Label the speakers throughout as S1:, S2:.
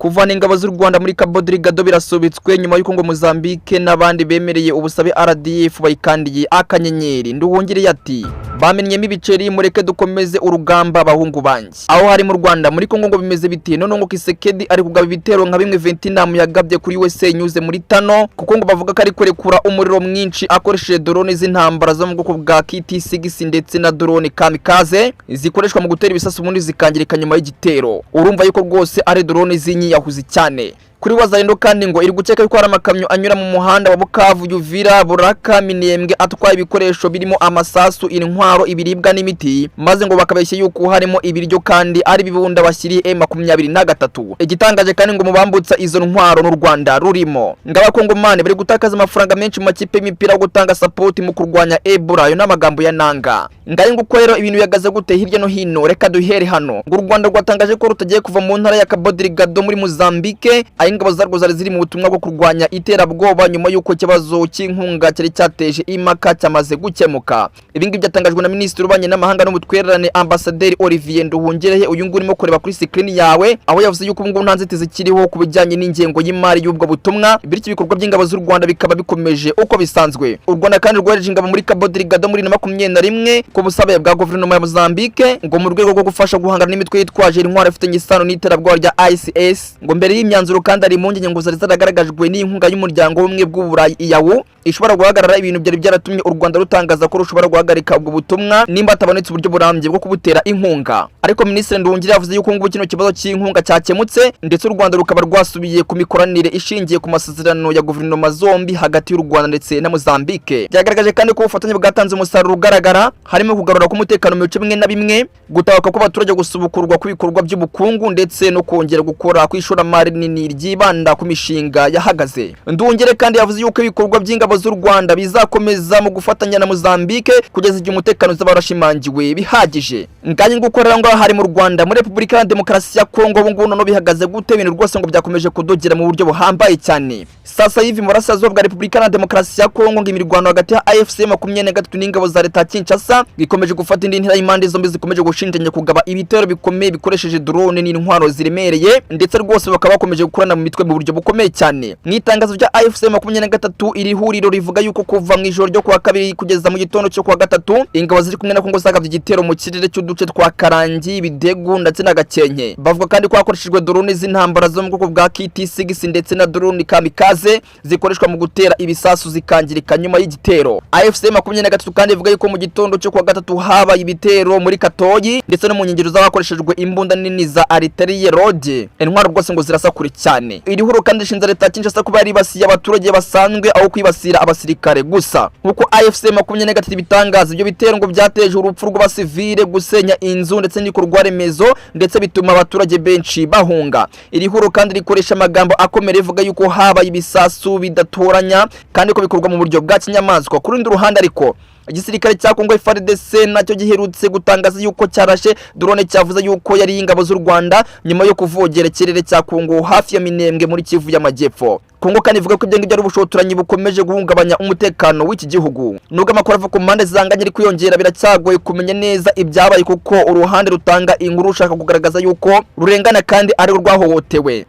S1: Kuvana ingabo z'u Rwanda muri Cabo Delgado birasubitswe nyuma y'uko ngo Mozambique n'abandi bemereye ubusabe RDF bayikandiye akanyenyeri. Nduhungire ati: "Bamenyemo ibiceri, mureke dukomeze urugamba, abahungu banjye." Aho hari mu Rwanda, muri Kongo ngo bimeze biti? None ngo Tshisekedi ari kugaba ibitero nka bimwe Vietnam yagabye kuri USA inyuze muri tano, kuko ngo bavuga ko ari kurekura umuriro mwinshi akoresheje drone z'intambara zo mu bwoko bwa KT6 ndetse na drone kamikaze zikoreshwa mu gutera ibisasu ubundi zikangirika nyuma y'igitero. Urumva yuko rwose ari drone z'inyiyahuzi cyane. Kuri Wazalendo kandi ngo iri gukeka ko hari amakamyo anyura mu muhanda wa Bukavu, Uvira, Buraka, Minembwe atwaye ibikoresho birimo amasasu, intwaro, ibiribwa n'imiti, maze ngo bakabeshya yuko harimo ibiryo kandi ari bibunda bashyiriye M23. Igitangaje kandi ngo mubambutsa izo ntwaro n'u Rwanda rurimo. Ngabakongomani bari gutakaza amafaranga menshi mu makipe y'imipira yo gutanga support mu kurwanya Ebola. Ayo n'amagambo ya Nanga. Ngayo nguko rero, ibintu bihagaze gute hirya no hino? Reka duhere hano. Ngo u Rwanda rwatangaje ko rutagiye kuva mu ntara ya Cabo Delgado muri Mozambique, aho ingabo zarwo zari ziri mu butumwa bwo kurwanya iterabwoba, nyuma y'uko ikibazo cy'inkunga cyari cyateje impaka cyamaze gukemuka. Ibi ngibi byatangajwe na Minisitiri w'Ububanyi n'Amahanga n'Ubutwererane, Ambasaderi Olivier Nduhungirehe, uyu nguyu urimo kureba kuri screen yawe, aho yavuze yuko ubu ngubu nta nzitizi kiriho ku bijyanye n'ingengo y'imari y'ubwo butumwa, bityo ibikorwa by'ingabo z'u Rwanda bikaba bikomeje uko bisanzwe. U Rwanda kandi rwohereje ingabo muri Cabo Delgado muri 2021 ku busabe bwa guverinoma ya Mozambique, ngo mu rwego rwo gufasha guhangana n'imitwe yitwaje intwaro ifitanye isano n'iterabwoba rya ISIS. Ngo mbere y'imyanzuro kandi hari impungenge ngo zari zaragaragajwe n'inkunga y'Umuryango w'Ubumwe bw'Uburayi EU ishobora guhagarara, ibintu byari byaratumye u Rwanda rutangaza ko rushobora guhagarika ubwo butumwa nimba hatabonetse uburyo burambye bwo kubutera inkunga. Ariko Minisitiri Nduhungirehe yavuze yuko ngubu kino kibazo cy'inkunga cyakemutse, ndetse u Rwanda rukaba rwasubiye ku mikoranire ishingiye ku masezerano ya guverinoma zombi hagati y'u Rwanda ndetse na Mozambique. Byagaragaje kandi ko ubufatanye bwatanze umusaruro ugaragara, harimo kugarura k'umutekano mu bice bimwe na bimwe, gutahuka kw'abaturage, gusubukurwa kw'ibikorwa by'ubukungu ndetse no kongera gukora kw'ishoramari rinini ryibanda ku mishinga yahagaze. Nduhungirehe kandi yavuze yuko ibikorwa by'ingabo z'u Rwanda bizakomeza mu gufatanya na Mozambique kugeza igihe umutekano uzaba warashimangiwe bihagije. Ngaye nguko rero, ngaho hari mu Rwanda. Muri Repubulika ya Demokarasi ya Kongo ubu ngubu noneho bihagaze gute? Ibintu rwose ngo byakomeje kudogera mu buryo buhambaye cyane. Sasa hivi mu burasirazuba bwa Repubulika ya Demokarasi ya Kongo ngo imirwano hagati ya AFC 23 n'ingabo za leta ya Kinshasa ikomeje gufata indi ntera y'impande zombi zikomeje gushinjanya kugaba ibitero bikomeye bikoresheje drone n'intwaro ziremereye, ndetse rwose bakaba bakomeje gukorana mu mitwe mu buryo bukomeye cyane. Mu itangazo rya AFC 23, iri huriro rivuga yuko kuva mu ijoro ryo kuwa kabiri kugeza mu gitondo cyo kuwa gatatu, ingabo ziri kumwe na Kongo zagabye igitero mu kirere cy'uduce twa Karangi, Bidegu ndetse na Gakenke. Bavuga kandi ko hakoreshejwe drone z'intambara zo mu bwoko bwa KT6 ndetse na drone kamikaze zikoreshwa mu gutera ibisasu zikangirika nyuma y'igitero. AFC 23 kandi ivuga yuko mu gitondo cyo kuwa gatatu habaye ibitero muri Katoyi ndetse no mu nkengero z'abakoreshejwe imbunda nini za artillerie lourde, intwaro rwose ngo zirasa kure cyane. Iri huriro kandi rishinja leta ya Kinshasa kuba yaribasiye abaturage basanzwe aho kwibasira abasirikare gusa, nkuko AFC 23 ibitangaza. Ibyo bitero ngo byateje urupfu rw'abasivile, gusenya inzu ndetse n'ibikorwa remezo, ndetse bituma abaturage benshi bahunga. Iri huriro kandi rikoresha amagambo akomeye, rivuga yuko habaye ibisasu bidatoranya kandi ko bikorwa mu buryo bwa kinyamaswa. Ku rundi ruhande ariko, igisirikare cya Kongo FARDC nacyo giherutse gutangaza yuko cyarashe drone cyavuze yuko yari ingabo z'u Rwanda nyuma yo kuvogera ikirere cya Kongo hafi ya Minembwe muri Kivu y'Amajyepfo. Kongo kandi ivuga ko ibyo ngibyo ari ubushotoranyi bukomeje guhungabanya umutekano w'iki gihugu. Nubwo amakuru ava ku mpande zanganye ari kwiyongera, biracyagoye kumenya neza ibyabaye, kuko uruhande rutanga inkuru rushaka kugaragaza yuko rurengana kandi ari rwahohotewe.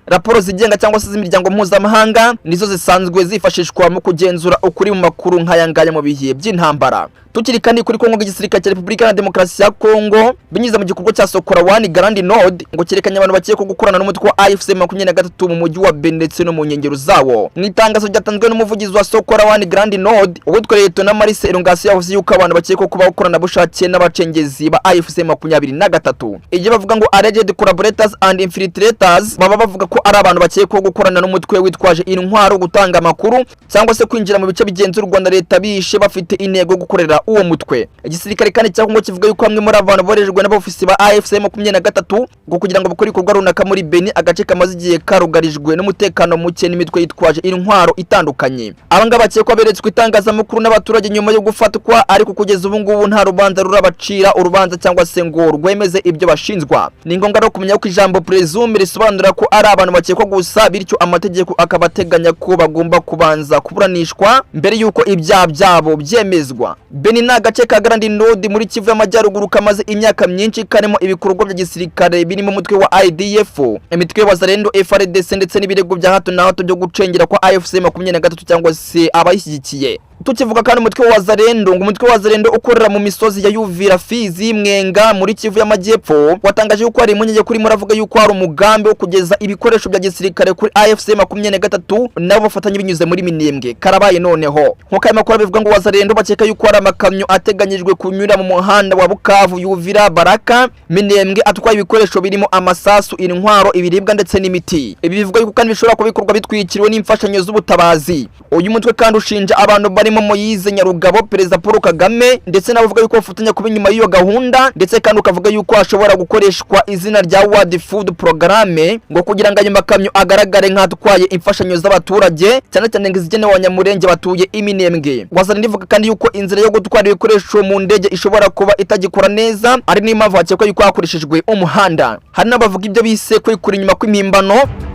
S1: Raporo zigenga cyangwa se z'imiryango mpuzamahanga nizo zisanzwe zifashishwa mu kugenzura ukuri mu makuru nk'aya ngaya mu bihe by'intambara. Tukiri kandi kuri Kongo, igisirikare cya Repubulika ya Demokarasi ya Kongo binyuze mu gikorwa cya Sokola 1 Grand Nord ngo cyerekanye abantu bakekwa gukorana n'umutwe wa AFC 23 mu mujyi wa Beni ndetse no mu nkengero zawo. Mu itangazo ryatanzwe n'umuvugizi wa Sokola 1 Grand Nord, uwitwa Lieutenant Maurice Elongasi, yavuze yuko abantu bakekwa kuba bakoranabushake n'abacengezi ba AFC 23, ibyo bavuga ngo alleged collaborators and infiltrators, baba bavuga ko ari abantu bakekwaho gukorana n'umutwe witwaje intwaro, gutanga amakuru cyangwa se kwinjira mu bice bigenzurwa na leta bishe bafite intego yo gukorera uwo mutwe. Igisirikare kandi cya Kongo kivuga yuko bamwe muri abo bantu boherejwe n'abofisi ba AFC 23 ngo kugira ngo bakore ibikorwa runaka muri Beni, agace kamaze igihe karugarijwe n'umutekano muke n'imitwe yitwaje intwaro itandukanye. Aba ngaba bakekwa beretswe itangazamakuru n'abaturage nyuma yo gufatwa, ariko kugeza ubu ngubu nta rubanza rurabacira urubanza cyangwa se ngo rwemeze ibyo bashinjwa. Ni ngombwa rero kumenya ko ijambo présume risobanura ko ari abantu abantu bakekwa gusa, bityo amategeko akaba ateganya ko bagomba kubanza kuburanishwa mbere y'uko ibyaha byabo byemezwa. Beni ni agace ka Grand Nord muri Kivu y'Amajyaruguru kamaze imyaka myinshi karimo ibikorwa bya gisirikare birimo umutwe wa ADF, imitwe y'Abazalendo, FARDC, ndetse n'ibirego bya hato na hato byo gucengera kwa AFC 23 cyangwa se abayishyigikiye. Tukivuga kandi umutwe wa Wazalendo, ngo umutwe wa Wazalendo ukorera mu misozi ya Uvira, Fizi, Mwenga muri Kivu y'Amajyepfo watangaje yuko hari impungenge kuri muravuga yuko hari umugambi wo kugeza ibikoresho bya gisirikare kuri AFC 23 nabo bafatanye binyuze muri Minembwe. Karabaye noneho. Nkuko aya makuru abivuga, ngo Wazalendo bakeka yuko hari amakamyo ateganyijwe kunyura mu muhanda wa Bukavu, Uvira, Baraka, Minembwe atwaye ibikoresho birimo amasasu, intwaro, ibiribwa ndetse n'imiti. Ibi bivuga yuko kandi bishobora kubikorwa bitwikiriwe n'imfashanyo z'ubutabazi. Uyu mutwe kandi ushinja abantu barimo Moyize Nyarugabo, Perezida Paul Kagame, ndetse n'abavuga yuko bafatanya kuba inyuma y'iyo gahunda, ndetse kandi ukavuga yuko hashobora gukoreshwa izina rya World Food Programme ngo kugira ngo ayo makamyo agaragare nk'atwaye imfashanyo z'abaturage, cyane cyane ngo izigenewe Abanyamurenge batuye Iminembwe. Wazalendo ivuga kandi yuko inzira yo gutwara ibikoresho mu ndege ishobora kuba itagikora neza, ari niyo mpamvu hakekwa yuko hakoreshejwe umuhanda. Hari n'abavuga ibyo bise kwikura inyuma kw'impimbano,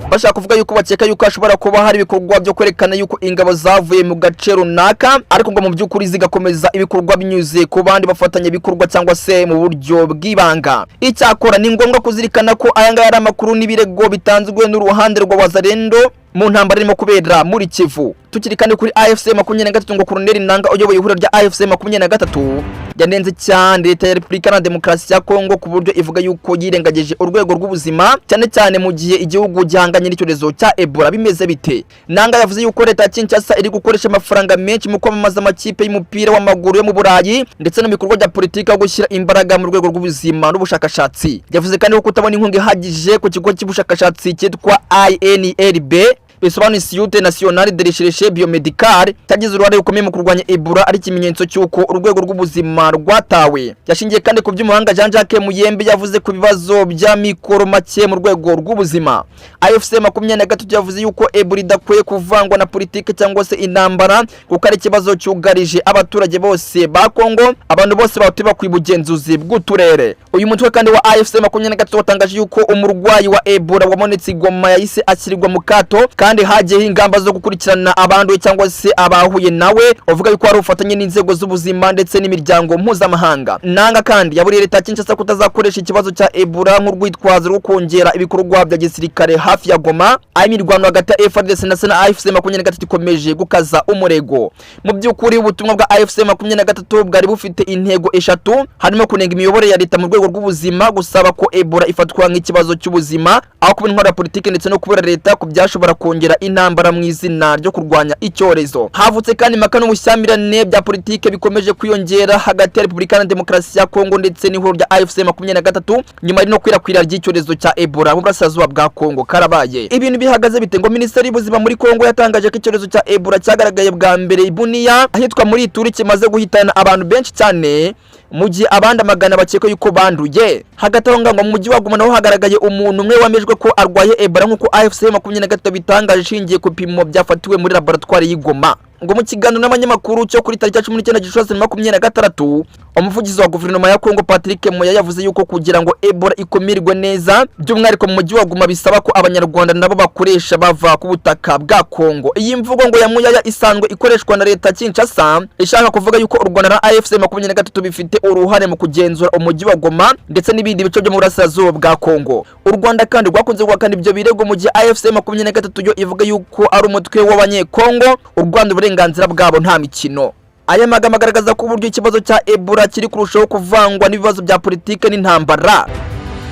S1: bashaka kuvuga yuko bakeka yuko hashobora kuba hari ibikorwa byo kwerekana yuko ingabo zavuye mu gace runaka, ariko ngo mu by'ukuri zigakomeza ibikorwa binyuze ku bandi bafatanyabikorwa cyangwa se mu buryo bw'ibanga. Icyakora ni ngombwa kuzirikana ko aya ngaya ari amakuru n'ibirego bitanzwe n'uruhande rwa Wazalendo mu ntambara irimo kubera muri Kivu. Tukiri kandi kuri AFC 23, ngo Colonel Nanga uyoboye ihuriro rya AFC 23 yanenze cyane leta ya Repubulika na Demokarasi ya Kongo ku buryo ivuga yuko yirengagije urwego rw'ubuzima, cyane cyane mu gihe igihugu gihanganye n'icyorezo cya Ebola. Bimeze bite? Nanga yavuze yuko leta ya Kinshasa iri gukoresha amafaranga menshi mu kwamamaza amakipe y'umupira w'amaguru yo mu Burayi ndetse no mu bikorwa bya politiki yo gushyira imbaraga mu rwego rw'ubuzima n'ubushakashatsi. Yavuze kandi ko kutabona inkunga ihagije ku kigo cy'ubushakashatsi cyitwa INRB, bisobanuye Institut National de Recherche Biomedicale, cyagize uruhare rukomeye mu kurwanya Ebola, ari ikimenyetso cy'uko urwego rw'ubuzima rwatawe. Yashingiye kandi ku by'umuhanga Jean Jacques Muyembe yavuze ku bibazo bya mikoro make mu rwego rw'ubuzima. AFC 23 yavuze yuko Ebola idakwiye kuvangwa na politike cyangwa se intambara, kuko ari ikibazo cyugarije abaturage bose ba Kongo, abantu bose batuye bakwiye ubugenzuzi bw'uturere. Uyu mutwe kandi wa AFC 23 watangaje yuko umurwayi wa Ebola wabonetse i Goma yahise ashyirwa mu kato, kandi hagiyeho ingamba zo gukurikirana abanduye cyangwa se abahuye nawe, uvuga yuko hari ubufatanye n'inzego z'ubuzima ndetse n'imiryango mpuzamahanga. Nanga kandi yaburiye leta ya Kinshasa kutazakoresha ikibazo cya Ebola nk'urwitwazo rwo kongera ibikorwa bya gisirikare hafi ya Goma, aho imirwano hagati ya FARDC ndetse na AFC 23 ikomeje gukaza umurego. Mu by'ukuri, ubutumwa bwa AFC 23 bwari bufite intego eshatu, harimo kunenga imiyoborere ya leta mu rwego rw'ubuzima, gusaba ko Ebola ifatwa nk'ikibazo cy'ubuzima aho kuba intwaro ya politiki, ndetse no kubura leta ku byashobora kongera intambara mu izina ryo kurwanya icyorezo. Havutse kandi impaka n'ubushyamirane bya politiki bikomeje kwiyongera hagati ya Repubulika na Demokarasi ya Kongo ndetse n'ihuriro rya AFC 23 nyuma no kwirakwira ry'icyorezo cya Ebola mu burasirazuba bwa Kongo. Karabaye. Ibintu bihagaze bite? Ngo Minisiteri y'Ubuzima muri Kongo yatangaje ko icyorezo cya Ebola cyagaragaye bwa mbere i Bunia, ahitwa muri Ituri, kimaze guhitana abantu benshi cyane, mu gihe abandi amagana bakekwa yuko banduye. Hagati aho ngaho, mu mujyi wa Goma naho hagaragaye umuntu umwe wemejwe ko arwaye Ebola, nk'uko AFC 23 bitangaje ishingiye ku bipimo byafatiwe muri laboratwari y'i Goma. Ngo mu kiganiro n'abanyamakuru cyo kuri tariki ya 19 Gicurasi 26, umuvugizi wa guverinoma ya Kongo Patrick Muyaya yavuze yuko kugira ngo Ebola ikumirwe neza, by'umwihariko mu mujyi wa Goma, bisaba ko Abanyarwanda nabo bakoresha bava ku butaka bwa Kongo. Iyi mvugo ngo ya Muyaya isanzwe ikoreshwa na leta Kinshasa, ishaka kuvuga yuko u Rwanda na AFC 23 bifite uruhare mu kugenzura umujyi wa Goma ndetse n'ibindi bice byo mu burasirazuba bwa Kongo. U Rwanda kandi rwakunze guhakana ibyo birego, mu gihe AFC 23 yo ivuga yuko ari umutwe w'Abanyekongo u Rwanda uburenganzira bwabo nta mikino. Aya magambo agaragaza ko uburyo ikibazo cya Ebola kiri kurushaho kuvangwa n'ibibazo bya politike n'intambara.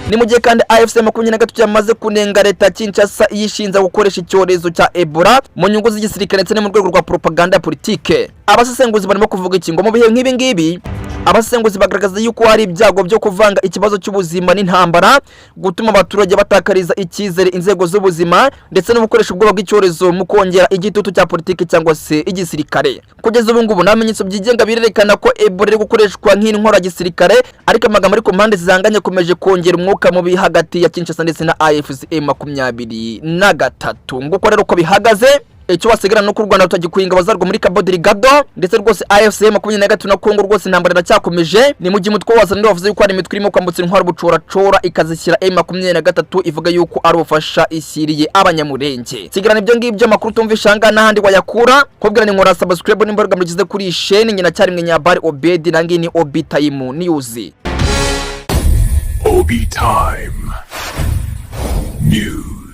S1: Ni mu gihe kandi AFC 23 yamaze kunenga leta Kinshasa yishinza gukoresha icyorezo cya Ebola mu nyungu z'igisirikare ndetse no mu rwego rwa propaganda ya politike. Abasesenguzi barimo kuvuga iki? Ngo mu bihe nk'ibi ngibi, abasesenguzi bagaragaza yuko hari ibyago byo kuvanga ikibazo cy'ubuzima n'intambara, gutuma abaturage batakariza icyizere inzego z'ubuzima, ndetse no gukoresha ubwoba bw'icyorezo mu kongera igitutu cya politiki cyangwa se igisirikare. Kugeza ubu ngubu nta bimenyetso byigenga birerekana ko Ebola iri gukoreshwa nk'intwaro ya gisirikare, ariko amagambo ari ku mpande zihanganye akomeje kongera umwuka mubi hagati ya Kinshasa ndetse na AFC 23. Nguko rero uko bihagaze. Icyo wasigarana nuko u Rwanda rutagikuye ingabo zarwo muri Cabo Delgado, ndetse rwose AFC 23 na Kongo rwose intambara iracyakomeje. Ni mu gihe umutwe wa Wazalendo wavuze yuko hari imitwe irimo kwambutsa intwaro bucoracora ikazishyira M23, ivuga yuko ari ubufasha ishyiriye Abanyamurenge. Sigarana ibyo ngibyo, amakuru tumvisha aha ngaha n'ahandi wayakura. Kubwira ni nkora subscribe nimba mugize kuri iyi chaîne. Nyina cyarimwe Nyabari Obedi, nangi ni Obi Time News.
S2: Obi Time News.